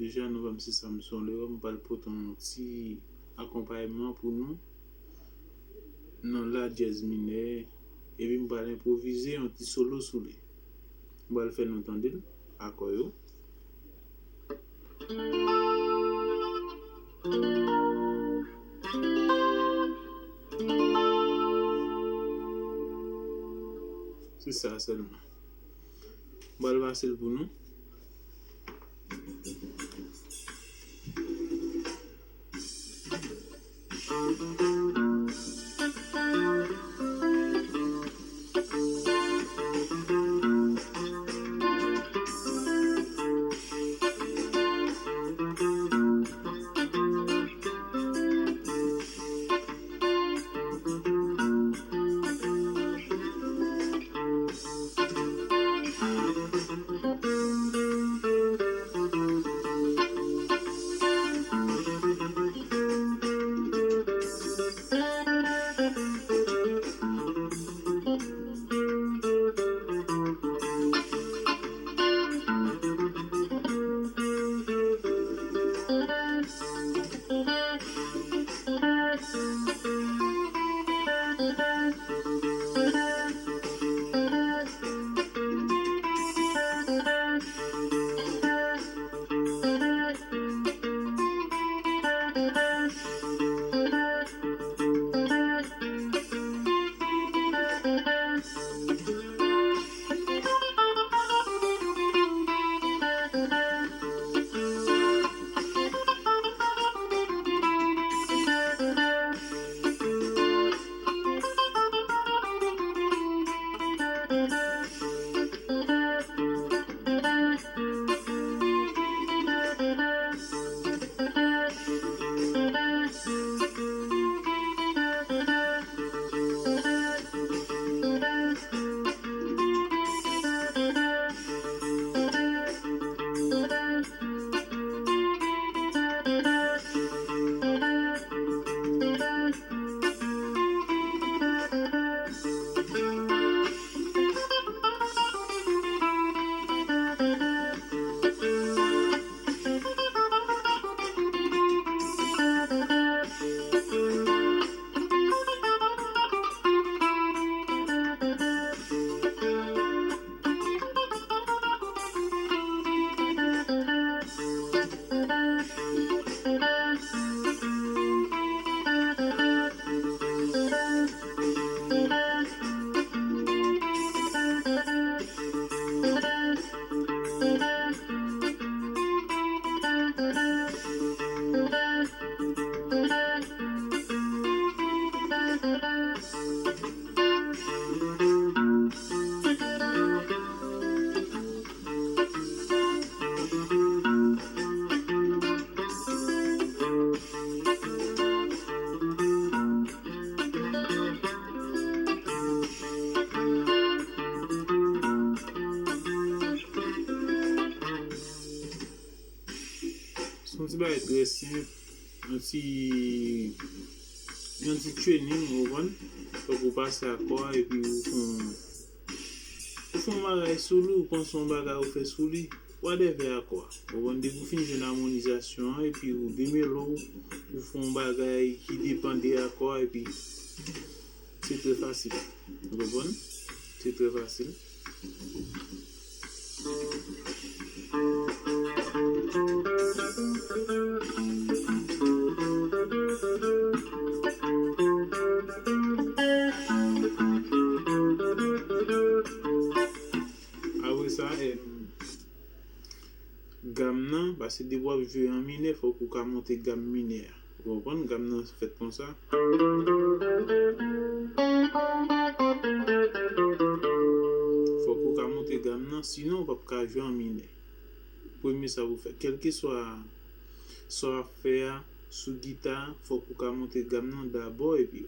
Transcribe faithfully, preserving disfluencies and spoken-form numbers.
Deja, nou pa m se Samson Leon, m pral pote yon ti akonpayman pou nou nan la dyèz minè, epi m pral enpwovize yon ti solo sou li. M pral fè nou tande l, akò yo. Se sa sèlman. M pral pase l pou nou. Se yon ti bagay trè senp, yon ti, yon ti training, ou konprann? Fòk ou pase akò a epi ou fè yon, ou fè yon bagay sou li, ou panse yon bagay ou fè sou li, whatever akò a. Ou konprann? Depi ou fin jwenn amonizasyon an epi ou demele w, ou fè yon bagay ki depann de akò a epi se trè fasil. Ou konprann? Se trè fasil. Apre sa, em, gam nan, paske depi w ap jwe an minè, fòk ou ka monte gam minè a. Ou konprann? Gam nan fèt konsa. Fòk ou ka monte gam nan, sinon ou p ap ka jwe an minè. Premye sa pou fè, kèlkeswa sa w ap fè a sou gita, fòk ou ka monte gam nan dabò, epi